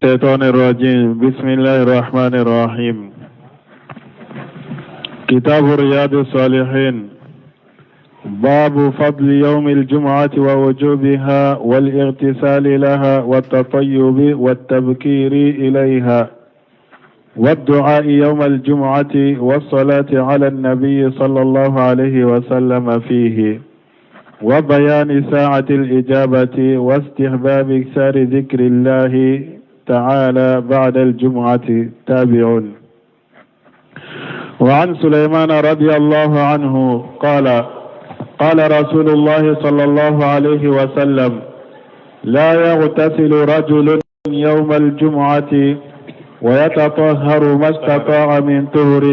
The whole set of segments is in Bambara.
الشيطان الرجيم. بسم الله الرحمن الرحيم. كتاب رياض الصالحين. باب فضل يوم الجمعة ووجوبها والاغتسال لها والتطيب والتبكير إليها والدعاء يوم الجمعة والصلاة على النبي صلى الله عليه وسلم فيه، وبيان ساعة الإجابة، واستحباب إكثار ذكر الله تعالى بعد الجمعة. تابع. وعن سليمان رضي الله عنه قال: قال رسول الله صلى الله عليه وسلم: لا يغتسل رجل يوم الجمعة ويتطهر ما استطاع من طهر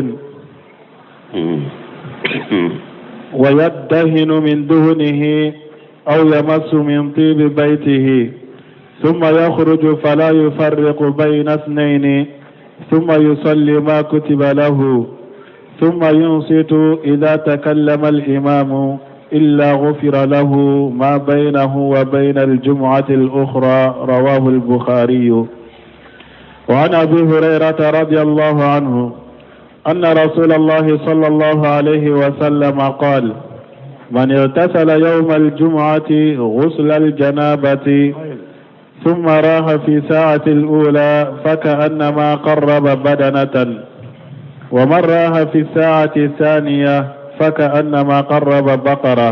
ويدهن من دهنه أو يمس من طيب بيته، ثم يخرج فلا يفرق بين اثنين، ثم يصلي ما كتب له، ثم ينصت إذا تكلم الإمام، إلا غفر له ما بينه وبين الجمعة الأخرى. رواه البخاري. وعن أبي هريرة رضي الله عنه أن رسول الله صلى الله عليه وسلم قال: من اغتسل يوم الجمعة غسل الجنابة ثم راح في ساعة الأولى فكأنما قرب بدنة، ومن راح في الساعة الثانية فكأنما قرب بقرة،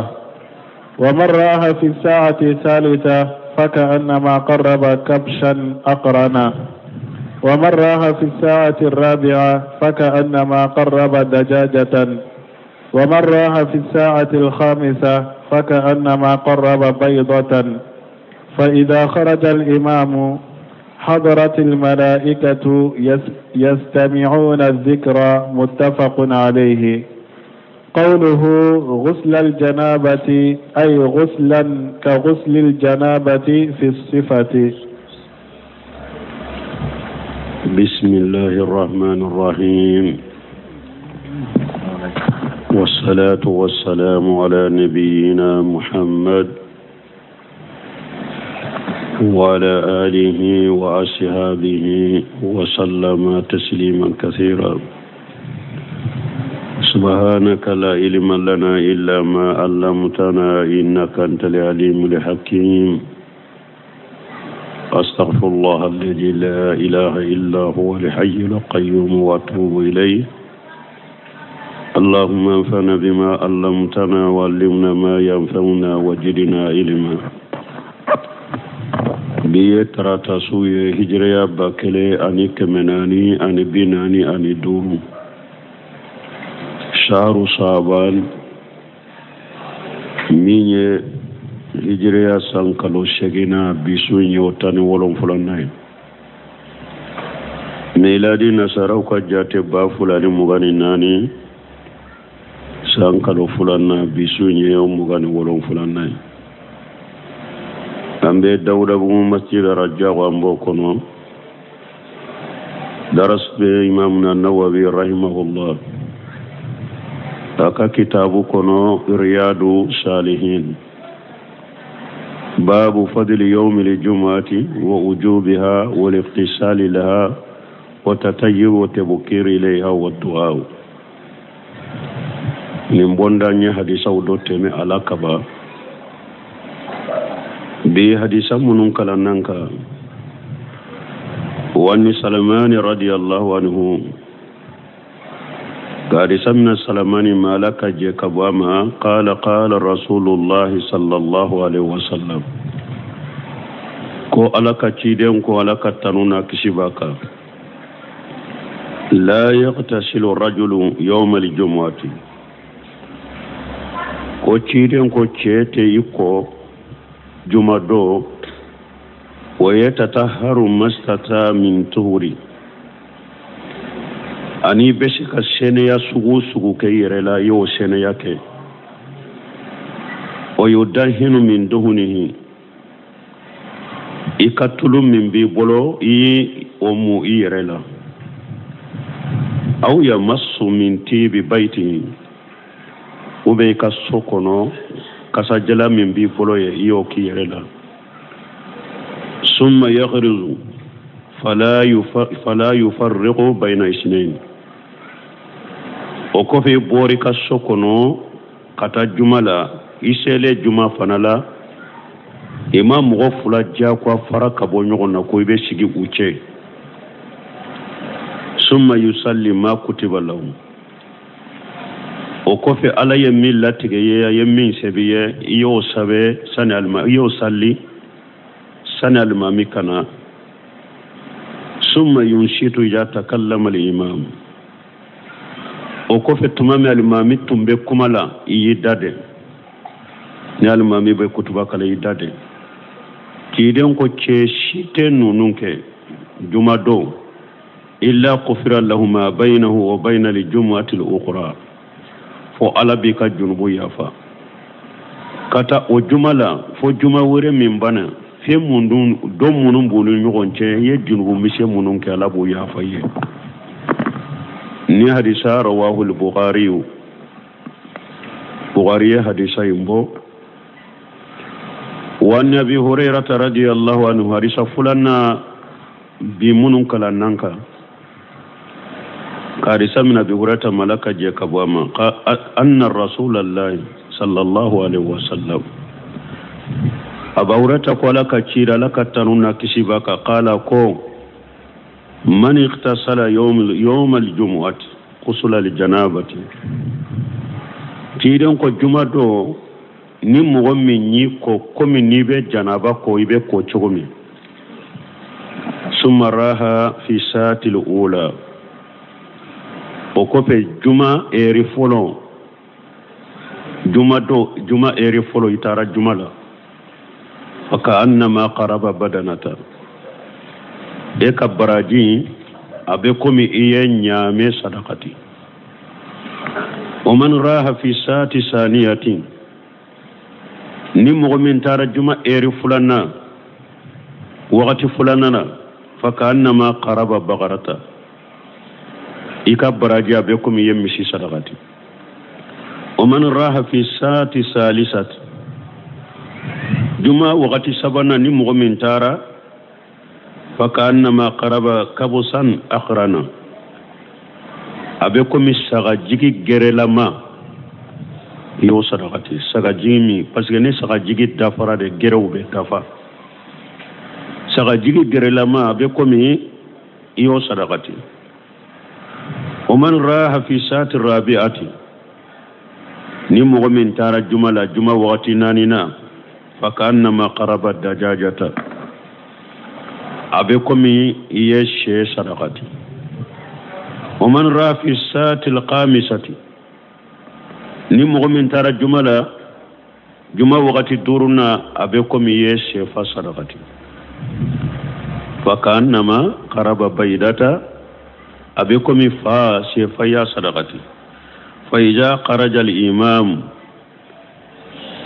ومن راح في الساعة الثالثة فكأنما قرب كبشا أقرنا، ومن راح في الساعة الرابعة فكأنما قرب دجاجة، ومن راح في الساعة الخامسة فكأنما قرب بيضة. فإذا خرج الإمام حضرت الملائكة يستمعون الذكر. متفق عليه. قوله غسل الجنابة، أي غسلا كغسل الجنابة في الصفة. بسم الله الرحمن الرحيم، والصلاة والسلام على نبينا محمد وعلى آله وأصحابه وسلم تسليما كثيرا. سبحانك لا علم لنا إلا ما علمتنا إنك أنت العليم الحكيم. أستغفر الله الذي لا إله إلا هو الحي القيوم وأتوب إليه. اللهم انفعنا بما علمتنا وعلمنا ما ينفعنا وزدنا علما. Bi ye tarata su ye, hijiriya 1445, shaharu saban, min ye hijiriya san kalo seginna, bi su ye o 17nan ye. Miladi nasaraw ka jate 2024, san kalo filanan, bi su ye o 27nan ye. An bɛ Dawudabugu masjid Rajago, an b'o kɔnɔ. Daras bɛ Imamuna Nawawi rahimahullah a ka kitabu kɔnɔ Riyadu Salihin, babu fadli yawmi ljumuati wa wujubiha wal ightisali laha wa tatayyub wa tabkir ilayha wa du'a. Nin bonda n ye hadisaw dɔ tɛmɛ a la kaban. Bi hadisa minnu kalannan kan, wa ani Salamani radiyallahu anhu, ka hadisa mina Salamani ma, Ala ka jɛ ka bɔ a ma, qala qala rasulullahi sallallahu alaihi wasallam, ko Ala ka ciden ko, Ala ka tanu n'a kisi b'a kan, la yagtasilu rajulu yawma aljumuati, ko ciden ko cɛ tɛ i ko juma don, wa yatataharu mastata min tuhuri, ani bɛ se ka sɛnɛya sugu o sugu kɛ i yɛrɛ la, i y'o sɛnɛya kɛ, wa yudahinu min duhunihi, i ka tulu min b'i bolo, i ye o mu i yɛrɛ la, aw yamassu min tibi baytihi, ou bien i ka so kɔnɔ kasajala min b'i bolo ye, i y'o k'i yɛrɛ la, summa yakhruju. Fala yufarriqu bayna isnayn. O kɔfɛ, i bɔra i ka so kɔnɔ ka taa juma la, i selen juma fana la, i ma mɔgɔ fila diyagoya fara ka bɔ ɲɔgɔn na ko i bɛ sigi u cɛ. Summa yusalli ma kutiba lahu. O kɔfɛ, Ala ye min latigɛ ye, a ye min sɛbɛn ye, i y'o sɛbɛn sani alima, i y'o sali sani alimami ka na. Summa yunsitu iza takallama al-imam. O kɔfɛ, tuma min alimami tun bɛ kuma la, i y'i da de. Ni alimami bɛ kutuba kalan, i da de. Ciden ko cɛ si tɛ ninnu kɛ juma don, illa kufira lahu ma baynahu wa bayna al-jumu'ati al-ukhra, fo Ala b'i ka junubu yafa ka taa o juma la fo juma wɛrɛ min bana. Fɛn mun dun don minnu b'u ni ɲɔgɔn cɛ, i ye junubu misɛn minnu kɛ, Ala b'o yafa i ye. Ni hadisa rawahu al-Bukhari, Bukhari ye hadisa in bɔ. Wa an Abi Hurairata radiyallahu anhu, hadisa filanan bi minnu kalannan kan ka hadisa min Abi Hurairata mala ka jɛ ka bɔ a ma, ka anna Rasulallahi sallallahu alaihi wasallam, Aba Hurairata ko Ala ka cira, Ala ka tanu na kisi b'a kan, qala, ko man ightasala yawm al-jumu'ati ghusla al-janabati. Ciden ko juma don, ni mɔgɔ min y'i ko komi n'i bɛ janaba ko, i bɛ ko cogo min, summa raha fi saatil ula, o kɔfɛ juma eri fɔlɔ, juma don, juma eri fɔlɔ, i taara juma la, fa ka annama qaraba badanata, e ka baraji a bɛ komi i ye ɲaamɛ sadakati. Wa man raha fi saati saniyatin, ni mɔgɔ min taara juma eri filanan, wagati filanan na, fa ka annama qaraba bagarata, i ka baraji a bɛ komi i ye misi sadakati. Wa man raha fi saati salisati, juma wagati sabanan, ni mɔgɔ min taara, fa ka annama qaraba kabusan akhrana, a bɛ komi sagajigi gɛrɛlama i y'o sadakati. Sagajigi min, parce que ni sagajigi dafara de, gɛrɛw bɛ dafa. Sagajigi gɛrɛlama, a bɛ komi i y'o sadakati. Wa man raha fi saati rabi'ati, ni mɔgɔ min taara juma la juma wagati naaninan, fa ka annama qaraba dajajata, a bɛ komi i ye sɛ sadakati. Wa man raha fi saati alkhamisati, ni mɔgɔ min taara juma la juma wagati duurunan, a bɛ komi i ye sɛfa sadakati. Fa ka annama qaraba baydata, a bɛ komi fa sɛfa y'a sadakati. Fa iza kharaja al-imam,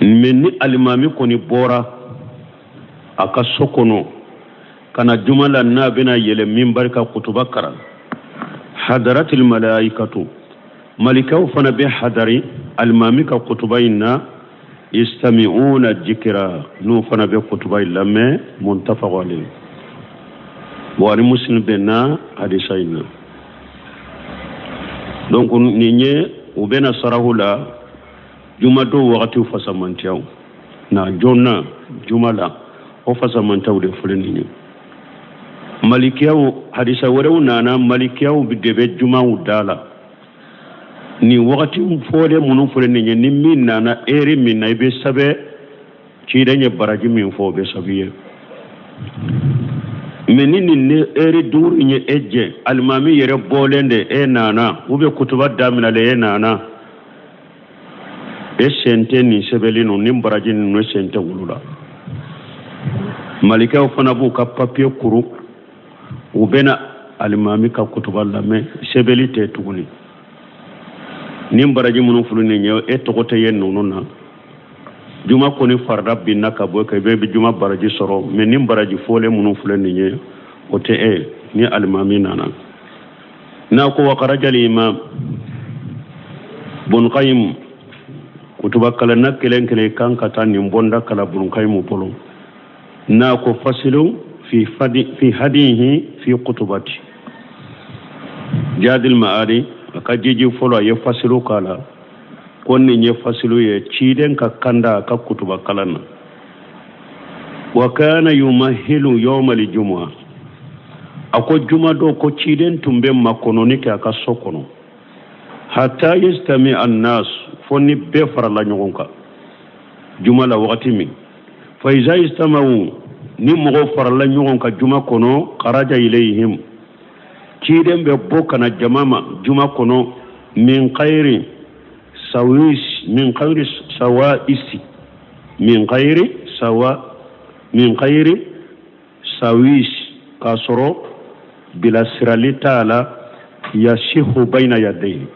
mais ni alimami kɔni bɔra a ka so kɔnɔ ka na juma la, n'a bɛna yɛlɛ minbari ka kutuba karan, hadaratil malaikatu, malikaw fana bɛ hadari alimami ka kutuba in na, yastami'una jikira, n'u fana bɛ kutuba in lamɛn. Muttafaqun alayhi, Bukhari, Muslim bɛnna hadisa in na. Donc nin ye u bɛna sarahu la jumadon wagatiw fasamantiyaw na joona juma la, o fasamantiyaw de filɛ nin ye. Malikiyaw, hadisa wɛrɛw nana, malikiyaw de bɛ jumaw da la nin wagati fɔlen minnu filɛ nin ye. Ni min nana eri min na, i bɛ sɛbɛn, ciden ye baraji min fɔ, o bɛ sɛbɛn ye. Mais ni nin ni eri 5 in ye e jɛ, alimami yɛrɛ bɔlen de e nana, u bɛ kutuba daminɛlen e nana, e sen tɛ nin sɛbɛnli ninnu ni baraji ninnu, e sen tɛ olu la. Malikaw fana b'u ka papiye kuru, u bɛna alimami ka kutuba lamɛn, sɛbɛnli tɛ tuguni. Ni baraji minnu filɛ nin ye, e tɔgɔ tɛ ye ninnu na. Juma kɔni farida binna ka bɔ kan, i bɛ juma baraji sɔrɔ, mais ni baraji fɔlen minnu filɛ nin ye, o tɛ e ni alimami nana n'a ko. Wa kharajal imam Bun Qayyim, kutuba kalanna kelen kelen kan ka taa nin bɔnda kala Bun Qayyim bolo, n'a ko fasilu. fi hadihi fi kutubati. Jadil Ma'adi a ka jiji fɔlɔ, a ye fasilu k'a la ko nin ye fasilu ye ciden ka kanda a ka kutuba kalan na. Wa kana yumahilu yawma aljumua, a ko juma don ko ciden tun bɛ makɔnɔni kɛ a ka so kɔnɔ hatta yastami annas, fo ni bɛɛ farala ɲɔgɔn kan juma la wagati min. Fa iza istamau, ni mɔgɔw farala ɲɔgɔn kan juma kɔnɔ, kharaja ilayhim, ciden bɛ bɔ ka na jama ma juma kɔnɔ, min khayri sawis, min khayri sawaisi, min khayri sawa, min khayri sawis, k'a sɔrɔ bilasirali t'a la, yasihu bayna yadayhi.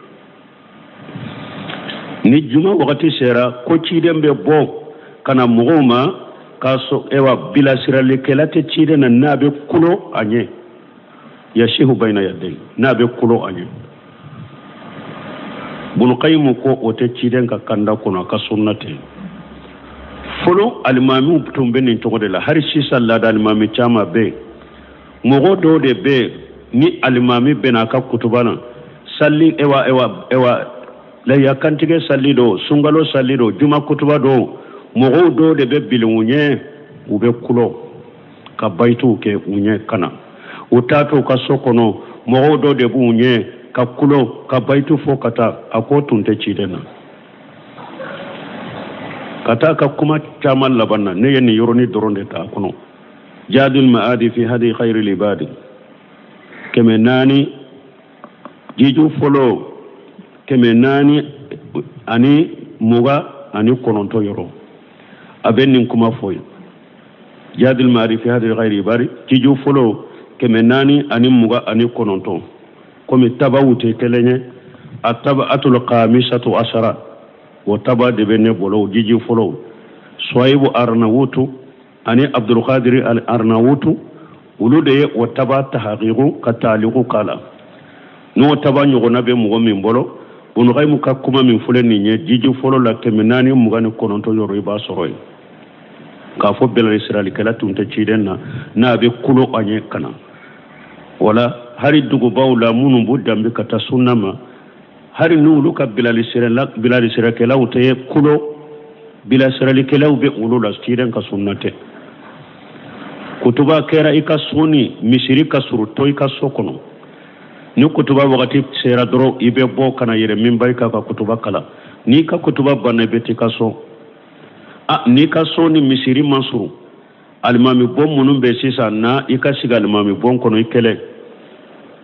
Ni juma wagati sera ko ciden bɛ bɔ ka na mɔgɔw ma k'a sɔrɔ ewa bilasiralikɛla tɛ ciden na, n'a bɛ kulo a ɲɛ, yasihu bayna yadayhi, n'a bɛ kulo a ɲɛ. Bunu Qayyim ko o tɛ ciden ka kanda kɔnɔ, a ka sunna tɛ. Fɔlɔ alimamiw tun bɛ nin cogo de la. Hali sisan laada alimami caman bɛ yen, mɔgɔ dɔw de bɛ yen, ni alimami bɛna a ka kutuba na sali, ewa ewa ewa lahiya kantigɛ sali don, sunkalo sali don, juma kutuba don, mɔgɔw dɔw de bɛ bilin u ɲɛ, u bɛ kulɔ ka bayituw kɛ u ɲɛ ka na. U taatɔ u ka so kɔnɔ, mɔgɔw dɔw de b'u ɲɛ ka kulɔ ka bayitu fɔ ka taa. A ko tun tɛ ciden na. Ka taa ka kuma caman laban na, ne ye nin yɔrɔnin dɔrɔn de ta a kɔnɔ. Jadul Ma'adi fi hadi khairil ibadi, 400, jiju fɔlɔ, 429 yɔrɔ, a bɛ nin kuma fɔ ye. Jadul Ma'adi fi hadi khairil ibadi, jiju fɔlɔ, 429. Komi tabaw tɛ kelen ye, a tabaatul khamisatu asara, o taba de bɛ ne bolo. Jiji fɔlɔ, Suwayibu Arnawutu ani Abdulkadir al Arnawutu, olu de ye o taba tahakiku ka taaliku k'a la. N'o taba ɲɔgɔnna bɛ mɔgɔ min bolo, Bunu Qayyim ka kuma min filɛ nin ye jiji fɔlɔ la, 429 yɔrɔ, i b'a sɔrɔ yen k'a fɔ bilasiralikɛla tun tɛ ciden na n'a bɛ kulo a ɲɛ ka na. Wala hali dugubaw la, minnu b'u danbe ka taa sunna ma, hali n'olu ka bilalisiralikɛlaw tɛ kulo, bilasiralikɛlaw bɛ olu la, ciden ka sunna tɛ. Kutuba kɛra i ka so ni misiri ka surun, to i ka so kɔnɔ. Ni kutuba wagati sera dɔrɔn, i bɛ bɔ ka na yɛrɛ minbari kan ka kutuba kalan. N'i ka kutuba banna, i bɛ t'i ka so. A n'i ka so ni misiri man surun, alimami bon minnu bɛ sisan na, i ka sigi alimami bon kɔnɔ i kelen.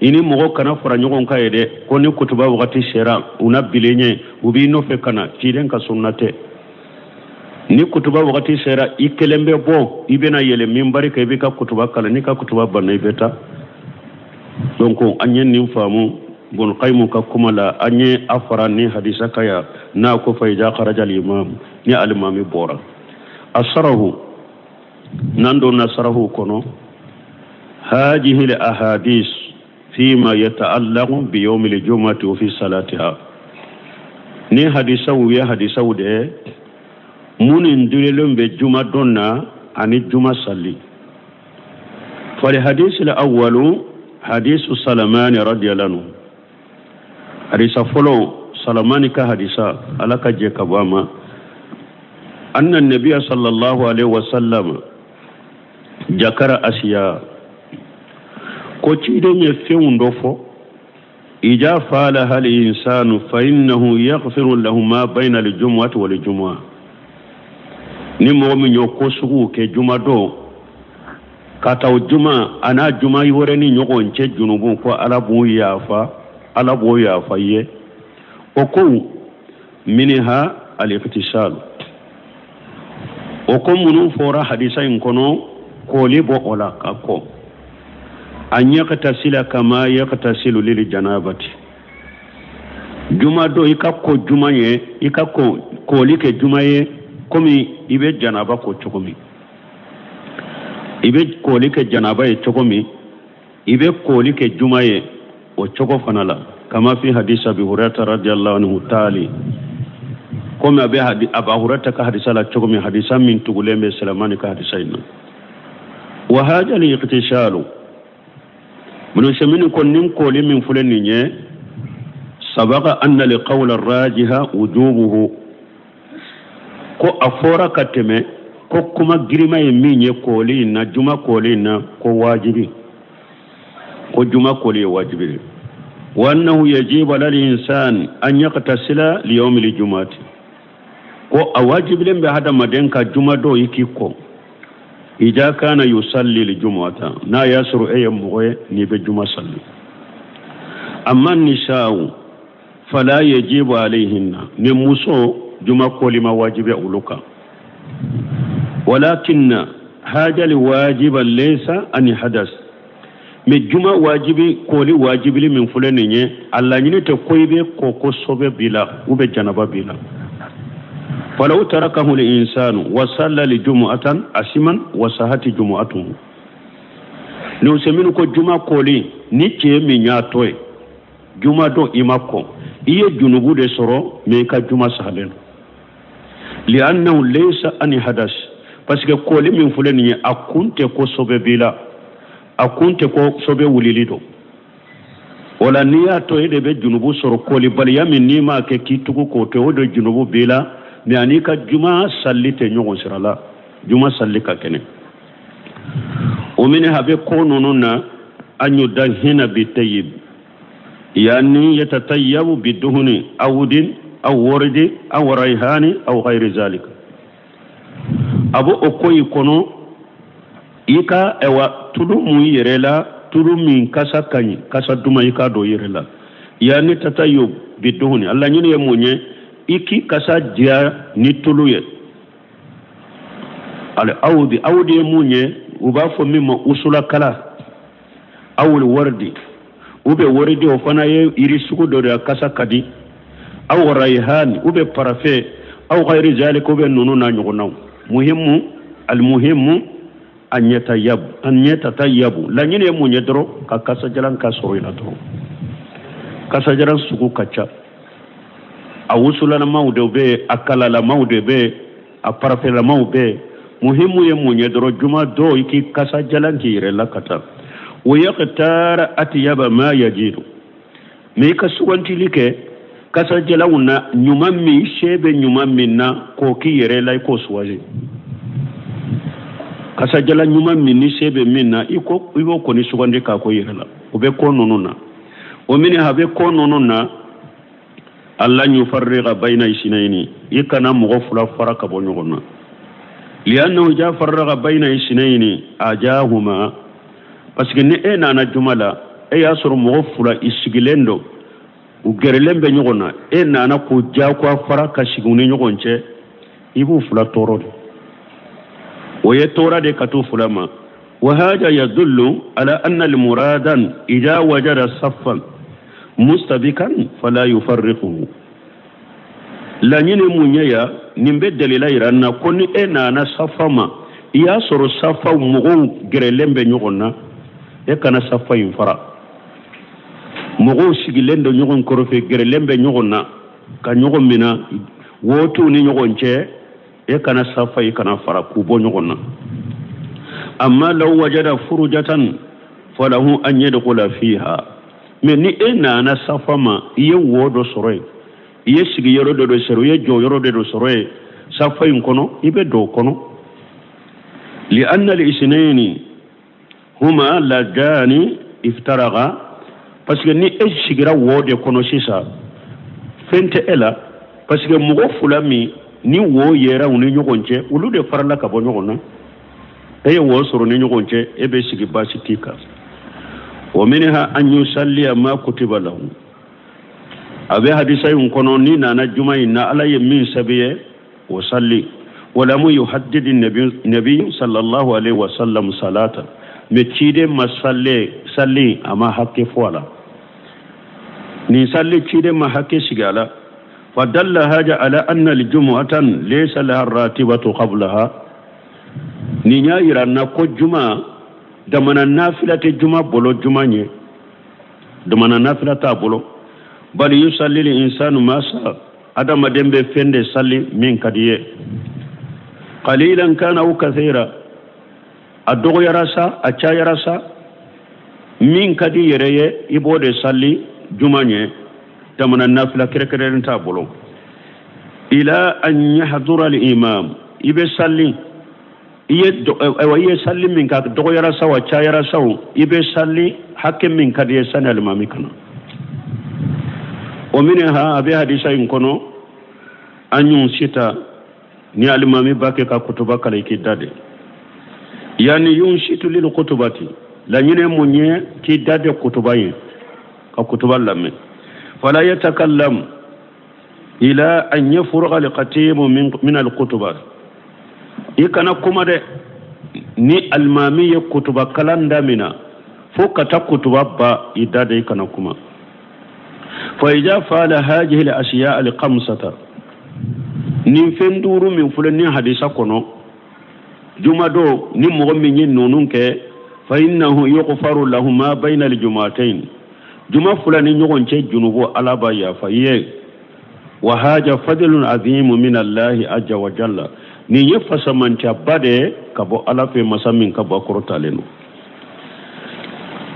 I ni mɔgɔ kana fara ɲɔgɔn kan ye dɛ, ko ni kutuba wagati sera, u na bilen ɲɛ, u b'i nɔfɛ ka na. Ciden ka sunna tɛ. Ni kutuba wagati sera, i kelen bɛ bɔ, i bɛna yɛlɛ minbari kan, i b'i ka kutuba kalan. N'i ka kutuba banna, i bɛ taa. Donc an ye nin faamu Bunu Qayyim ka kuma la. An ye a fara ni hadisa ka ya n'a ko fa iza kharaja al-imam, ni alimami bɔra. A sarahu, n'an donna sarahu kɔnɔ, hajihi al-ahadis fima yata'allaqu bi yawmi al-jum'ati wa fi salatiha. Ni hadisaw ye hadisaw de ye minnu dulilen bɛ juma don na ani juma sali. Fali hadisi al-awwalu hadisu Salamani radiyallahu anhu, hadisa fɔlɔ, Salamani ka hadisa, Ala ka jɛ ka bɔ a ma, anna nabiya sallallahu alaihi wasallam jakara asiya, ko ciden ye fɛnw dɔ fɔ, ija fala hal insanu fa innahu yaghfiru lahu ma bayna al-jumu'ati wal jumu'a. Ni mɔgɔ min y'o ko suguw kɛ juma don ka taa o juma a n'a juma wɛrɛ ni ɲɔgɔn cɛ junubu, ko Ala b'o yafa, Ala b'o yafa i ye. O kow, minha al-ightisal, o ko minnu fɔra hadisa in kɔnɔ, kɔli bɔ o la ka kɔ, an yaghtasila kama yaghtasilu lil janabati. Juma don i ka ko juma ye, i ka ko kɔli kɛ juma ye komi i bɛ janaba ko cogo min, i bɛ kɔli kɛ janaba ye cogo min, i bɛ kɔli kɛ juma ye o cogo fana la. Kama fi hadisa Abi Hurairata radiyallahu anhu taali, komi a bɛ Aba Hurairata ka hadisa la cogo min, hadisa min tugulen bɛ Salamani ka hadisa in na. Wa haja al ightisalu, Ibn Usaymin ko nin koli min filɛ nin ye, sabaga anna al qawl ar rajiha wujubuhu, ko a fɔra ka tɛmɛ ko kuma girima ye min ye koli in na, juma koli in na, ko wajibi, ko juma koli ye wajibi de. Wa annahu yajibu ala al insan an yaghtasila li yawmi al jumu'ati, ko a wajibilen bɛ hadamaden ka juma don i k'i ko, ida kana yusalli li jumu'ata, n'a y'a sɔrɔ e ye mɔgɔ ye n'i bɛ juma salli. Amma nisa'u fala yajibu alayhinna, ni muso juma koli ma wajibi olu kan. Walakinna haja li wajiba laysa an hadas, mais juma wajibi koli wajibili min filɛ nin ye, a laɲini tɛ ko i bɛ ko ko sobe b'i la ou bien janaba b'i la. Falaw tarakahu al-insanu wa salla li jumu'atan asiman wa sahati jumu'atuhu. Ni Usaymin ko juma koli ni cɛ min y'a to yen juma don i ma ko, i ye junubu de sɔrɔ, mais i ka juma sahalen don. Li'annahu laysa an hadas, parce que koli min filɛ nin ye, a kun tɛ ko sobe b'i la, a kun tɛ ko sobe wulili don. O la n'i y'a to e de bɛ junubu sɔrɔ, kolibaliya min n'i m'a kɛ k'i tugu k'o to, o de junubu b'i la, mais ani ka juma salli tɛ ɲɔgɔn sira la, juma salli ka kɛnɛ. O min a bɛ ko ninnu na, an yudahina bi tayyib, yani yatatayyabu bi duhuni awudin aw waridi aw rayhani aw ghayri zalika. A b'o o ko in kɔnɔ, i ka ɛwa tulu mun i yɛrɛ la, tulu min kasa ka ɲi, kasa duman, i k'a don i yɛrɛ la. Yani tatayyub bi duhuni, a laɲini ye mun ye? I k'i kasa diya ni tulu ye. Al awudi, awudi ye mun ye? U b'a fɔ min ma usulakala, awul waridi ou bien waridi, o fana ye yiri sugu dɔ de ye, a kasa ka di. Aw rayhani ou bien parfum, aw ghayri zalika ou bien ninnu n'a ɲɔgɔnnaw. Muhimu almuhimu an yatayabu, an yatatayyabu, laɲini ye mun ye dɔrɔn? Ka kasajalan ka sɔrɔ i la dɔrɔn. Kasajalan sugu ka ca, a wusulalamaw de bɛ yen, a kalalamaw de bɛ yen, a parfumlamaw bɛ yen. Muhimu ye mun ye dɔrɔn? Juma don i k'i kasajalan k'i yɛrɛ la ka taa. Wa yaqtara atyaba ma yajidu, mais i ka sugantili kɛ kasajalanw na, ɲuman min se bɛ ɲuman min na k'o k'i yɛrɛ la, i k'o suwazi. Kasajalan ɲuman min ni se bɛ min na, i ko i b'o kɔni sugandi k'a ko yɛrɛ la. O bɛ ko ninnu na, o min a bɛ ko ninnu na, alla yufarriqa bayna isnayni, i kana mɔgɔ fila fara ka bɔ ɲɔgɔn na. Li'annahu ja farraqa bayna isnayni ajahuma, parce que ni e nana juma la, e y'a sɔrɔ mɔgɔ fila i sigilen don, u gɛrɛlen bɛ ɲɔgɔn na, e nana k'u diyagoya fara ka sigi u ni ɲɔgɔn cɛ, i b'u fila tɔɔrɔ de. O ye tɔɔrɔ de ka t'u fila ma. Wa haja yadullu ala anna almuradan idha wajada saffan mustabikan fala yufarriquhu. Laɲini mun ye ya? Nin bɛ dalila yira n na ko ni e nana safa ma, i y'a sɔrɔ safa mɔgɔw gɛrɛlen bɛ ɲɔgɔn na, e kana safa in fara. Mɔgɔw sigilen don ɲɔgɔn kɔrɔfɛ, gɛrɛlen bɛ ɲɔgɔn na ka ɲɔgɔn minɛ, wo t'u ni ɲɔgɔn cɛ, e kana safa i kana fara k'u bɔ ɲɔgɔn na. Amma law wajada furujatan falahu an yadkhula fiha, mais ni e nana safa ma, i ye wo dɔ sɔrɔ yen, i ye sigiyɔrɔ dɔ sɔrɔ, i ye jɔyɔrɔ dɔ sɔrɔ yen safa in kɔnɔ, i bɛ don o kɔnɔ. Li'anna al-isnayni huma ladani iftaraga, parce que ni e sigira wo de kɔnɔ sisan, fɛn tɛ e la, parce que mɔgɔ fila min ni wo yera u ni ɲɔgɔn cɛ, olu de farala ka bɔ ɲɔgɔn na. E ye wo sɔrɔ ni ɲɔgɔn cɛ, e bɛ sigi, baasi t'i kan. Wa minha an yusalliya ma kutiba lahu, a bɛ hadisa in kɔnɔ, ni nana juma in na, Ala ye min sɛbɛn ye o salli. Walamu yuhaddidi nabi sallallahu alaihi wasallam salata, mais ciden ma salli a ma hakɛ fɔ a la, nin salli ciden ma hakɛ sigi a la. Fadalla haja ala anna aljumu'atan laysa laha ratibatu qablaha, nin y'a yira n na ko juma damana nafila tɛ juma bolo, juma ɲɛ damana nafila t'a bolo. Bal yusalli l-insanu ma sa, adamaden bɛ fɛn de salli min ka di ye, qalilan kana aw kathira. A dɔgɔyara sa, a cayara sa, min ka di i yɛrɛ ye, i b'o de sali juma ɲɛ. Tamana nafila kɛrɛnkɛrɛnnen t'a bolo. Ila an yahdura al imam, i bɛ sali, i ye ayiwa, i ye sali min kɛ, a dɔgɔyara sa o, a cayara sa o, i bɛ sali hakɛ min ka di i ye sani alimami ka na. O minha, a bɛ hadisa in kɔnɔ, an yunsita, ni alimami b'a kɛ ka kutuba kalan, i k'i da de. Yani yunsitu lil kutubati, laɲini mun ye k'i da de kutuba ye, ka kutuba lamɛn. Fala yatakallam ila an yafruga al khatibu min al kutuba, i kana kuma dɛ ni alimami ye kutuba kalan damina fo ka taa kutuba ban, i da de, i kana kuma. Fa ida fa'ala hadhihi al ashiya al khamsata, nin fɛn duuru min filɛ nin hadisa kɔnɔ, jumadon ni mɔgɔ min ye ninnu kɛ, fa innahu yughfaru lahu ma bayna al jumatayn, juma fila ni ɲɔgɔn cɛ junubu, Ala b'a yafa i ye. Wa haja fadlun azimu min Allahi azza wa jalla, nin ye fasamancaba de ye ka bɔ Ala fɛ, masa min ka bɔ kɔrɔtalen don.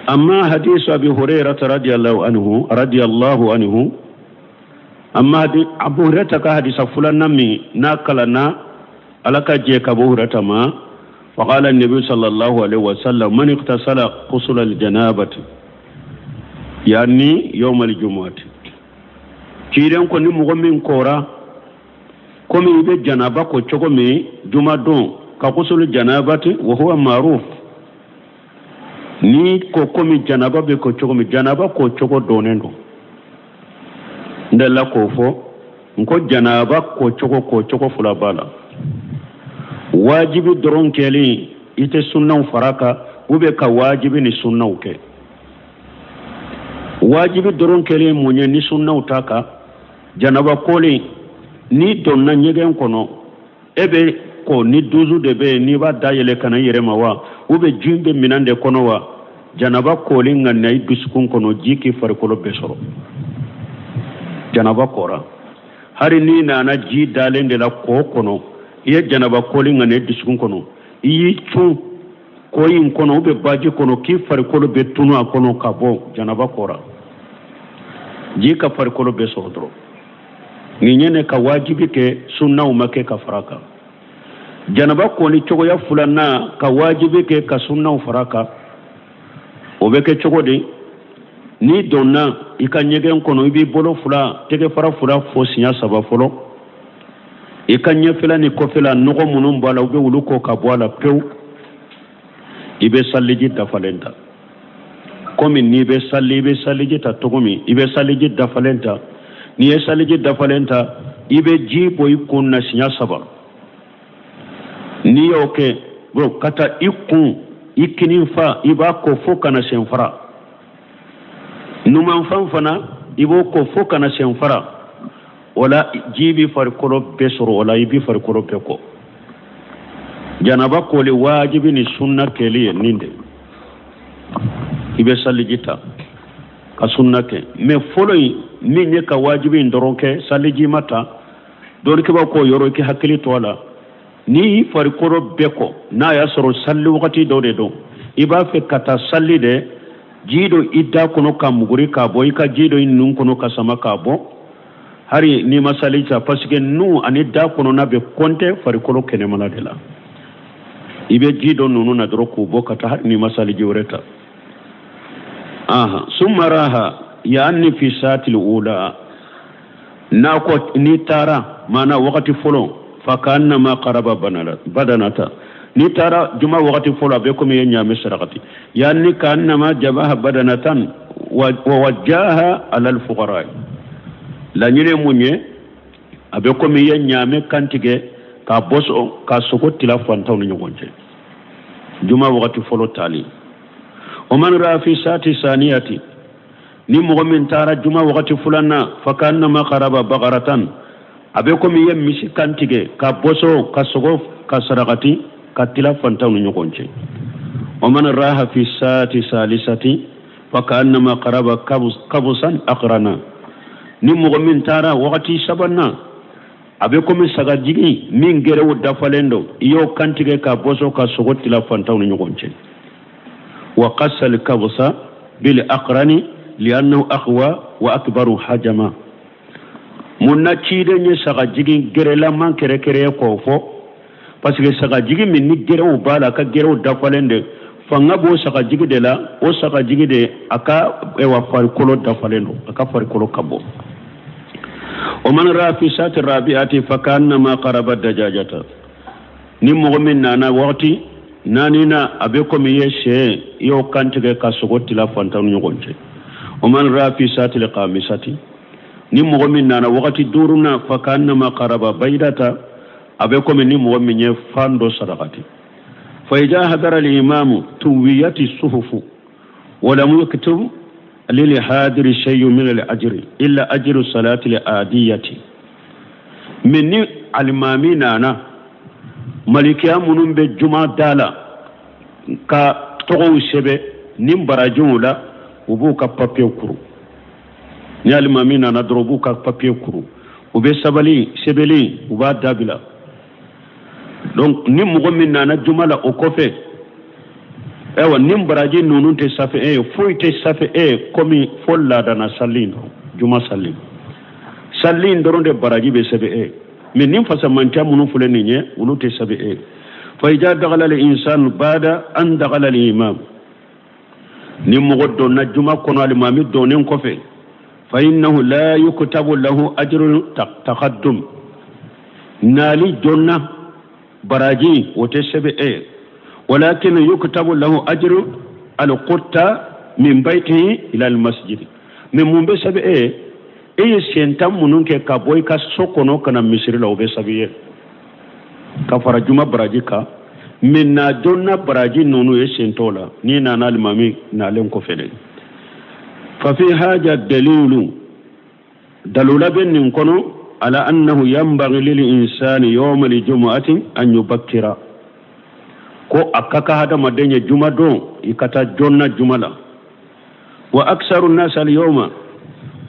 Amma hadisu Abi Hurairata radiyallahu anhu, radiyallahu anhu, amma Abu Hurairata ka hadisa filanan min n'a kalanna, Ala ka jɛ ka bɔ Hurairata ma, faqala nabi sallallahu alaihi wasallam man ightasala ghusla aljanabati yani yawm aljumu'ati, ciden ko ni mɔgɔ min kora komi i bɛ janaba ko cogo min jumadon, ka ghusl janabati wa huwa ma'ruf, ni ko komi janaba bɛ ko cogo min, janaba ko cogo dɔnnen don. N delila k'o fɔ n ko janaba ko cogo, ko cogo fila b'a la. Wajibi dɔrɔn kɛlen, i tɛ sunnaw fara kan, ou bien ka wajibi ni sunnaw kɛ. Wajibi dɔrɔn kɛlen mun ye ni sunnaw t'a kan? Janaba kolen, n'i donna ɲɛgɛn kɔnɔ, e bɛ ko ni dusu de bɛ yen, n'i b'a dayɛlɛ ka na i yɛrɛ ma wa, ou bien ji bɛ minɛn de kɔnɔ wa? Janaba kolen ka na i dusukun kɔnɔ, ji k'i farikolo bɛɛ sɔrɔ, janaba kora. Hari n'i nana ji dalen de la kɔ kɔnɔ, i ye janaba kolen ka na i dusukun kɔnɔ, i y'i cun kɔ in kɔnɔ ou bien baji kɔnɔ, k'i farikolo bɛ tunu a kɔnɔ ka bɔ, janaba kora. Ji ka farikolo bɛɛ sɔrɔ dɔrɔn. Nin ye ne ka wajibi kɛ, sunnaw ma kɛ ka fara kan. Janaba koli cogoya filanan, ka wajibi kɛ ka sunnaw fara kan, o bɛ kɛ cogo di? N'i donna i ka ɲɛgɛn kɔnɔ, i b'i bolo fila, tɛgɛ fara fila fo siɲɛ saba fɔlɔ, i ka ɲɛfɛla ni kɔfɛla nɔgɔ minnu b'a la, u bɛ olu ko ka bɔ a la pewu. I bɛ saliji dafalen ta, komi n'i bɛ sali, i bɛ saliji ta cogo min, i bɛ saliji dafalen ta. N'i ye saliji dafalen ta, i bɛ ji bɔ i kun na siɲɛ saba. N'i y'o kɛ, bon, ka taa i kun, i kinin fa, i b'a ko fo ka na senfara. Numanfan fana, i b'o ko fo ka na senfara. O la ji b'i farikolo bɛɛ sɔrɔ, o la i b'i farikolo bɛɛ ko. Janaba koli wajibi ni sunna kɛli ye nin de. I bɛ saliji ta ka sunna kɛ, mais fɔlɔ in min ye ka wajibi in dɔrɔn kɛ, saliji ma ta. Dɔnnikɛbaaw k'o yɔrɔ, i k'i hakili to a la. N'i y'i farikolo bɛɛ ko, n'a y'a sɔrɔ sali wagati dɔ de don, i b'a fɛ ka taa sali de, ji don i da kɔnɔ ka muguri k'a bɔ, i ka ji don i nun kɔnɔ ka sama k'a bɔ, hari n'i ma sali ta, parce que nun ani da kɔnɔna bɛ kɔntɛ farikolo kɛnɛmana de la. I bɛ ji don ninnu na dɔrɔn k'u bɔ ka taa, hari n'i ma saliji wɛrɛ ta. Aha, summa raha yaani fi saatil ula, n'a ko n'i taara maana wagati fɔlɔ, fa ka'annama qaraba badanata, n'i taara juma wagati fɔlɔ, a bɛ komi i ye ɲaamɛ sarakati, yaani ka'annama jabaha badanatan wa wajjaha alal fuqara. Laɲini mun ye, a bɛ komi i ye ɲaamɛ kantigɛ k'a bɔsɔn k'a sogo tila fantanw ni ɲɔgɔn cɛ, juma wagati fɔlɔ taali. O man raha fi saati saniyati, ni mɔgɔ min taara juma wagati filanan, fa ka'annama qaraba bagaratan, a bɛ komi i ye misi kantigɛ ka bɔsɔn ka sogo ka sarakati ka tila fantanw ni ɲɔgɔn cɛ. O man raha fi saati salisati fa ka'annama qaraba kabusan aqrana, ni mɔgɔ min taara wagati sabanan, A bɛ komi sagajigi min gerew dafalen don, i y'o kantigɛ k'a bɔsɔ ka sogo tila fantanw ni ɲɔgɔn cɛ. Wa qassal kabsa bil aqrani li'annahu aqwa wa akbaru hajama. Mun na ciden ye sagajigi gerelaman kɛrɛkɛrɛ k'o fɔ? Parce que sagajigi min ni gerew b'a la, a ka gerew dafalen de, fanga b'o sagajigi de la. O sagajigi de, a ka ewa farikolo dafalen don, a ka farikolo ka bon. O man raha fi sati rabi'ati fa ka'annama qaraba dajajata. Ni mɔgɔ min nana wagati naani na, a bɛ komi i ye sɛ, i y'o kantigɛ ka sogo tila fantanw ni ɲɔgɔn cɛ. O man raha fi sati khamisati, ni mɔgɔ min nana wagati duurunan, fa ka'annama qaraba baydata, a bɛ komi ni mɔgɔ min ye fan dɔ sarakati. Fa iza hadara al-imamu tuwiyati suhufu wa lam yuktub lil hadiri shay'un min al-ajri illa ajru salati al-adiyati. Min ni alimami nana, malikiya minnu bɛ juma da la ka tɔgɔw sɛbɛn ni barajiw la, u b'u ka papiye kuru. Ni alimami nana dɔrɔn, u b'u ka papiye kuru, u bɛ sabali sɛbɛnni, u b'a dabila. Donc ni mɔgɔ min nana juma la o kɔfɛ, ayiwa, ni baraji ninnu tɛ safe e ye, foyi tɛ safe e ye komi fo laadana sali in dɔrɔn, juma sali, sali in dɔrɔn de baraji bɛ sɛbɛn e ye. Mais ni fasamanca minnu filɛ nin ye, olu tɛ sɛbɛn e ye. Fa iza dakhala al insanu ba'da an dakhala al imam, ni mɔgɔ donna juma kɔnɔ alimami donnen kɔfɛ, fa innahu la yuktabu lahu ajru taqaddum, nali jonna baraji o tɛ sɛbɛn e ye. Walakin yuktabu lahu ajru alqutta min baytihi ila almasjid. Mais mun bɛ sɛbɛn e ye? E ye sen tan minnu kɛ ka bɔ i ka so kɔnɔ ka na misiri la, o bɛ sɛbɛn i ye ka fara juma baraji kan. Mais na jonna baraji ninnu ye sen t'o la n'i nana alimami nalen kɔfɛ dɛ. Fa fi haja dalilu, dalula bɛ nin kɔnɔ, ala annahu yanbaghi lil insani yawma al jumu'ati an yubakkira, ko a ka kan hadamaden ye juma don i ka taa jɔnna juma la. Wa aksaru nnas al yawma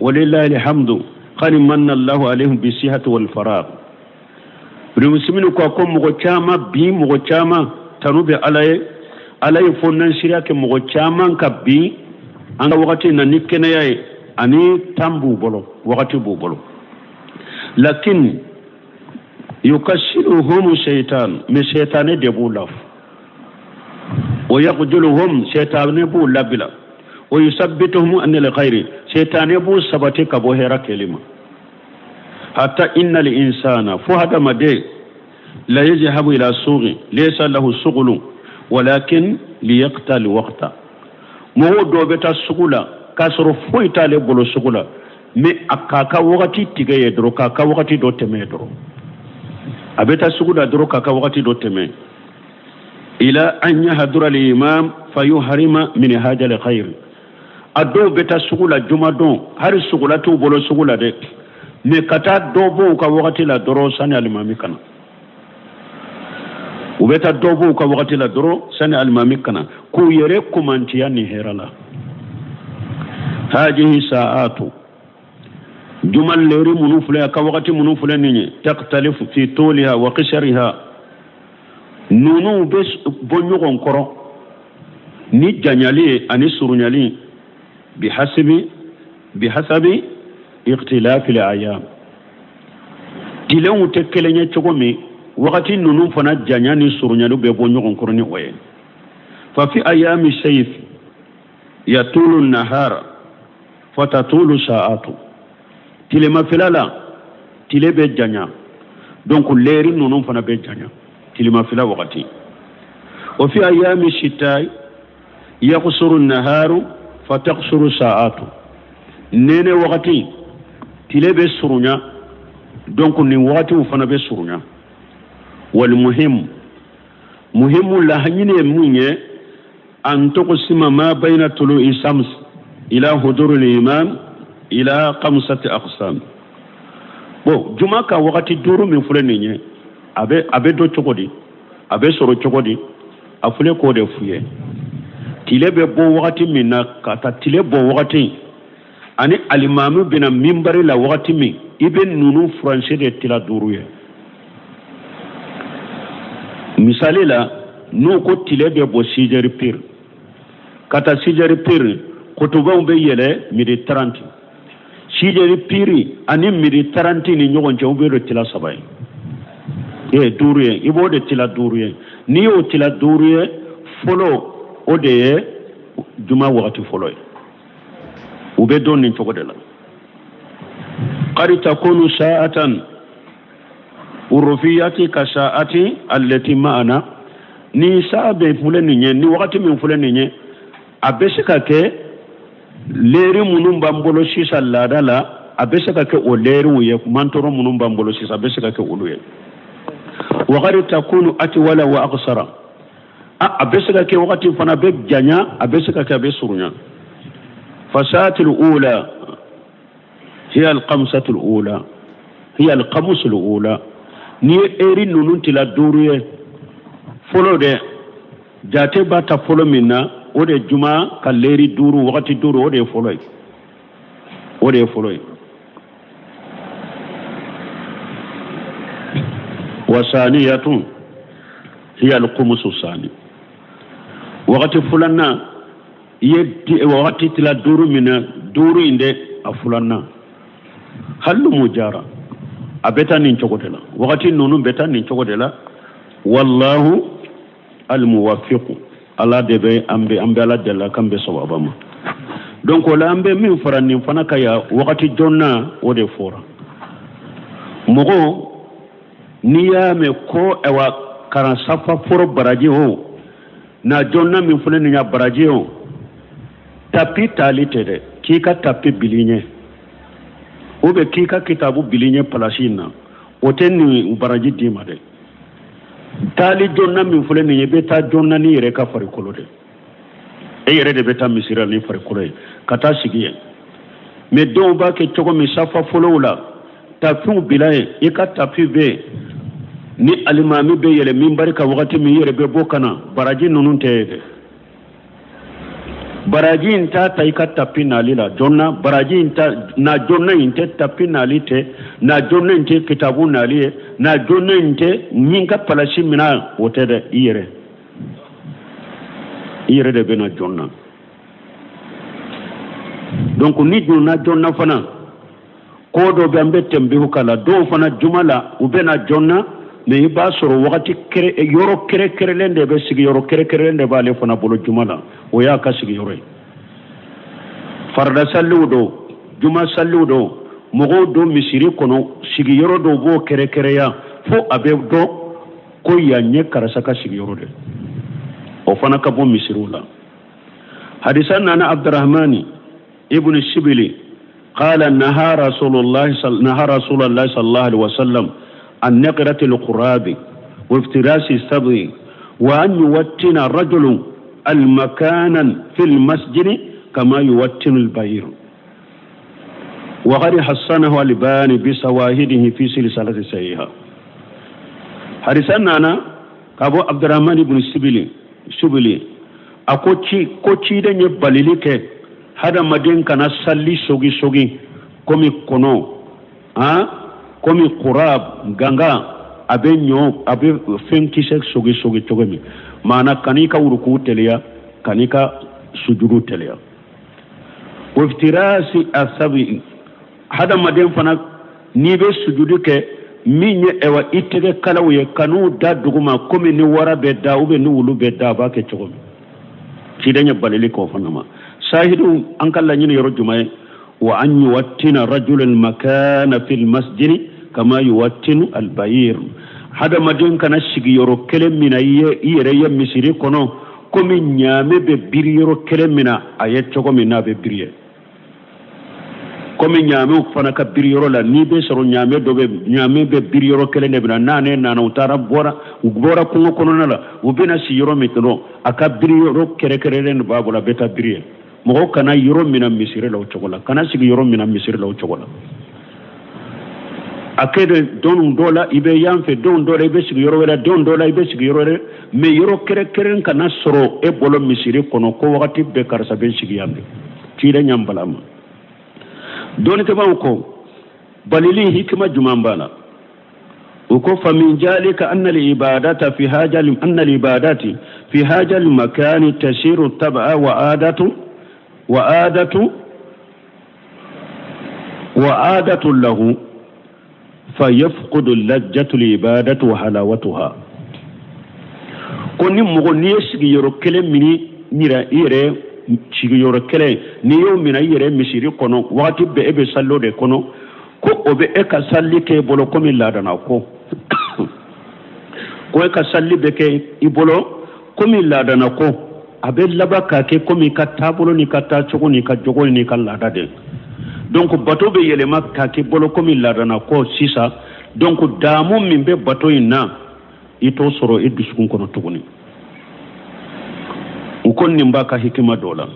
walillahi alhamdu qad manna Allahu alayhim bi sihhati wal faragh. Musliminu ko ko mɔgɔ caman bi, mɔgɔ caman, tanu bɛ Ala ye, Ala ye fonansiya kɛ mɔgɔ caman ka bi an ka wagati na ni kɛnɛya ye ani temps b'u bolo, wagati b'u bolo. Lakin yukassiluhum shaitan, mais shetane de b'u la, wa yaqjuluhum, shetane b'u labila, wa yusabbituhum anil khairi, shetane b'u sabati ka bɔ hɛrɛ kɛli ma. Hatta innal insana, fo hadamaden, la yazhabu ila suqi laysa lahu sughlu walakin liyaqtal waqta. Mɔgɔw dɔw bɛ taa sugu la k'a sɔrɔ foyi t'ale bolo sugu la, mais a k'a ka wagati tigɛ ye dɔrɔn, k'a ka wagati dɔ tɛmɛ ye dɔrɔn. A bɛ taa sugu la dɔrɔn k'a ka wagati dɔ tɛmɛ, ila an yahdura al-imam fa yuhrima min haja al-khair. A dɔw bɛ taa sugu la jumadon, hali sugula t'u bolo sugu la dɛ, mais ka taa dɔ bɔ u ka wagati la dɔrɔn sani alimami ka na. U bɛ taa dɔ bɔ u ka wagati la dɔrɔn sani alimami ka na, k'u yɛrɛ kumantiya nin hɛrɛ la. Hajihi sa'atu, juma lɛri minnu filɛ, a ka wagati minnu filɛ nin ye, takhtalifu fi tuliha wa qisariha, ninnu bɛ bɔ ɲɔgɔn kɔrɔ ni janyali ye ani surunyali, bihasabi ikhtilafi al-ayyam. Tilenw tɛ kelen ye cogo min, wagati ninnu fana janya ni surunyali bɛ bɔ ɲɔgɔn kɔrɔ ni o ye. Fa fi ayami sayf yatulu nahara fatatulu sa'atu, tilemafɛla la tile bɛ janya, donc lɛri ninnu fana bɛ janya tilemafɛla wagati. Wa fi ayami shita yaqsuru naharu fataqsuru sa'atu, nɛnɛ wagati tile bɛ surunya, donc nin wagatiw fana bɛ surunya. Wal muhim, muhimu laɲini ye mun ye? An tuqsima ma bayna tulu'i shams ila huduril imam ila khamsati aqsam. Bon, juma ka wagati duuru min filɛ nin ye, a bɛ dɔn cogo di? A bɛ sɔrɔ cogo di? A filɛ k'o de f'u ye. Tile bɛ bɔ wagati min na, ka taa tile bɔ wagati ani alimami bɛna minbari la wagati min. I bɛ ninnu furancɛ de tila duuru ye. Misali la, n'u ko tile bɛ bɔ six heures pile ka taa six heures pile, kutubaw bɛ yɛlɛ midi 30. Six heures pile ani midi 30 ni ɲɔgɔn cɛ, u bɛ de tila saba ye, ee duuru ye. I b'o de tila duuru ye. N'i y'o tila duuru ye, fɔlɔ o de ye juma wagati fɔlɔ ye. U bɛ don nin cogo de la. Qad takunu sa'atan urufiyati ka sa'ati allati ma'ana. Ni saa bɛ filɛ nin ye, ni wagati min filɛ nin ye, a bɛ se ka kɛ leri minnu b'an bolo sisan laada la, a bɛ se ka kɛ o leriw ye. Mantɔrɔ minnu b'an bolo sisan, a bɛ se ka kɛ olu ye. Wa qad takunu atwala wa aqsara. A bɛ se ka kɛ wagati fana bɛ janya, a bɛ se ka kɛ a bɛ surunya. Fasatil ula hiya alqamsatul ula, hiya alqamsul ula. N'i ye eri ninnu tila duuru ye, fɔlɔ dɛ, jate b'a ta fɔlɔ min na, o de juma ka leri duuru, wagati duuru, o de ye fɔlɔ ye, o de ye fɔlɔ ye. Wa saniyatun hiya alqumusu sani. Wagati filanan, i ye wagati tila duuru min na, duuru in de a filanan halumu jara, a bɛ taa nin cogo de la. Wagati ninnu bɛ taa nin cogo de la. Wallahu almuwafiqu, ala de bɛ an bɛ an bɛ ala deli k'an bɛ sawaba ma. Donc o la, an bɛ min fara nin fana kan yan, wagati jɔnna, o de fɔra. Mɔgɔ n'i y'a mɛn ko ayiwa karan safa fɔlɔ baraji o na jɔnna min filɛ nin ya baraji o, tapi taali tɛ dɛ. K'i ka tapi bili ɲɛ ou bien k'i ka kitabu bili ɲɛ palasi in na, o tɛ nin baraji d'i ma dɛ. Taali jɔnna min filɛ nin ye, i bɛ taa jɔnna n'i yɛrɛ ka farikolo de. E yɛrɛ de bɛ taa misiri la ni farikolo ye ka taa sigi yen. Mais dɔw b'a kɛ cogo min, safa fɔlɔw la, tapiw bila yen, i ka tapi bɛ yen. Ni alimami bɛ yɛlɛ minbari kan wagati min, i yɛrɛ bɛ bɔ ka na. Baraji ninnu tɛ ye dɛ. Baraji in t'a ta i ka tapi nali la jɔnna. Baraji in ta na jɔnna in tɛ tapi nali tɛ, na jɔnna in tɛ kitabu nali ye, na jɔnna in tɛ min ka palasi minɛ, o tɛ dɛ. I yɛrɛ de bɛ na jɔnna. Donc ni donna jɔnna fana, ko dɔ bɛ an bɛ tɛnbihu k'a la. Dɔw fana juma la, u bɛ na jɔnna, mais i b'a sɔrɔ wagati kɛrɛ, yɔrɔ kɛrɛkɛrɛlen de bɛ, sigiyɔrɔ kɛrɛkɛrɛlen de b'ale fana bolo juma la, o y'a ka sigiyɔrɔ ye. Farida saliw don, juma saliw don, mɔgɔw don misiri kɔnɔ, sigiyɔrɔ dɔw b'o kɛrɛkɛrɛya fo a bɛ dɔn ko yan ye karisa ka sigiyɔrɔ de. O fana ka bɔ misiriw la. Hadisa nana Abdurahmani ibn Sibili قال نهى رسول الله صل... نهى رسول الله صلى الله عليه وسلم عن نقرة القراب وافتراس السبع وأن يوتن الرجل المكان في المسجد كما يوتن البعير. وقد حسنه الألباني بشواهده في سلسلة صحيحة. حديث nana ka bɔ Abdurahman ibn Sibili, a ko ci ko ciden ye balili kɛ hadamaden kana sali sogi sogi komi kɔnɔ, han, komi kurab ganga, a bɛ ɲɔ, a bɛ fɛn kisɛ sogi sogi cogo min. Maana kan'i ka wuruku teliya, kan'i ka sujudu teliya. Waftirasi asabi, hadamaden fana n'i bɛ sujudu kɛ, min ye ɛwa i tɛgɛ kalaw ye, kan'u da duguma komi ni wara bɛ da ou bien ni wulu bɛ da, a b'a kɛ cogo min. Ciden ye balili k'o fana ma. Sahidu, an ka laɲini yɔrɔ jumɛn ye? Wa an yuwattina rajul makana fil masjidi kama yuwattinu albayir. Hadamaden kana sigi yɔrɔ kelen min na i yɛrɛ ye misiri kɔnɔ, komi ɲaamɛ bɛ biri yɔrɔ kelen min na, a ye cogo min n'a bɛ biri ye, komi ɲaamɛw fana ka biri yɔrɔ la. N'i bɛ sɔrɔ ɲaamɛ dɔ bɛ, ɲaamɛ bɛ biri yɔrɔ kelen de bɛ na, n'ale nana, u taara bɔra, u bɔra kungo kɔnɔna la, u bɛna si yɔrɔ min dɔrɔn, a ka biri yɔrɔ kɛrɛkɛrɛnnen de b'a bolo, a bɛ taa biri ye. Mɔgɔw kana yɔrɔ minɛ misiri la o cogo la, kana sigi yɔrɔ minɛ misiri la o cogo la. A kɛ de don dɔ la i bɛ yan fɛ, don dɔ la i bɛ sigi yɔrɔ wɛrɛ, don dɔ la i bɛ sigi yɔrɔ wɛrɛ, mais yɔrɔ kɛrɛnkɛrɛn kana sɔrɔ e bolo misiri kɔnɔ ko wagati bɛɛ karisa bɛ sigi yan fɛ. Ciden ɲan bala ma. Dɔnnikɛbaaw ko Balili hikima juman b'a la? U ko famin jalika anna al-ibadata fi haja anna al-ibadati fi haja al-makani tasiru tab'a wa adatu wa adatu wa adatu lahu fayafqudu lajjatu al-ibadatu wa halawatuha. Ko ni mɔgɔ n'i ye sigiyɔrɔ kelen mini yira i yɛrɛ sigiyɔrɔ kelen n'i y'o minɛ i yɛrɛ misiri kɔnɔ wagati bɛɛ e bɛ sali o de kɔnɔ ko o bɛ e ka sali kɛ i bolo komi laadana ko ko e ka sali bɛ kɛ i bolo komi laadana ko a bɛ laban k'a kɛ komi i ka taabolo n'i ka taacogo n'i ka jogo n'i ka laada de. Donc bato bɛ yɛlɛma k'a k'i bolo komi laadana ko sisan. Donc daamu min bɛ bato in na i t'o sɔrɔ i dusukun kɔnɔ tuguni. U ko nin b'a ka hikima dɔ la.